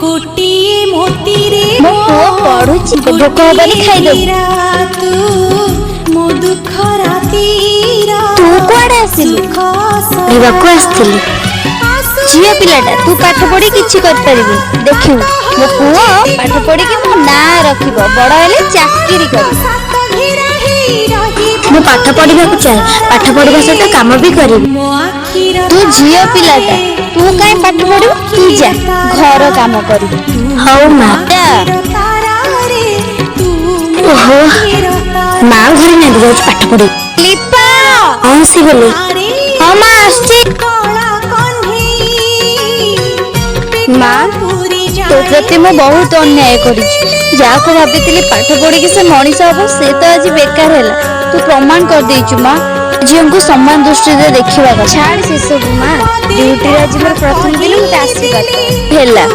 ଗୋଟିଏ ମୋତିରେ। ମୋ ପୁଅ ପଢୁଛି, ଭୋକ ହବନି, ଖାଇଦବୁ। ତୁ ମୋ ଦୁଃଖ ରାତିର ତୁ କୁଆଡେ ଆସିଲୁ? ସୁଖ। ପଢିବାକୁ ଆସିଥିଲି। ଝିଅ ପିଲାଟା ତୁ, ପାଠ ପଢି କିଛି କରିପାରିବୁନି। ଦେଖିବୁ, ମୋ ପୁଅ ପାଠ ପଢିକି ମୋ ନାଁ ରଖିବ, ବଡ ହେଲେ ଚାକିରି କରିବ। ମୁଁ ପାଠ ପଢିବାକୁ ଚାହେଁ, ପାଠ ପଢିବା ସହିତ କାମ ବି କରିବି। ମୋ ଆଖିର ତୁ ଝିଅ ପିଲାଟା, ତୁ କାଇଁ ପାଠ ପଢିବୁ? ତୁ ଯା, ଘର କାମ କରିବୁ। ହଉ ମା। ଯା। ତାରାରେ ତୁ ଓହୋ, ମା ଘରେ ନାହାନ୍ତି, ଯାଉଛି ପାଠ ପଢିବି। ଲିପା! ହଁ, ଆସିଗଲି। ହଁ ମା, ଆସୁଛି। କଳା କହ୍ନେଇ। ମା, ତୋ ପ୍ରତି ମୁଁ ବହୁତ ଅନ୍ୟାୟ କରିଛି। ଯାହାକୁ ଭାବିଥିଲି ପାଠ ପଢିକି ସେ ମଣିଷ ହବ, ସେ ତ ଆଜି ବେକାର ହେଲା। ତୁ ପ୍ରମାଣ କରିଦେଇଛୁ ମା, ଝିଅଙ୍କୁ ସମାନ ଦୃଷ୍ଟିରେ ଦେଖିବା କଥା। ଛାଡ ସେସବୁ ମା, ଡ୍ୟୁଟିରେ ଆଜି ମୋର ପ୍ରଥମ ଦିନ, ମତେ ଆଶୀର୍ବାଦ କର। ହେଲା।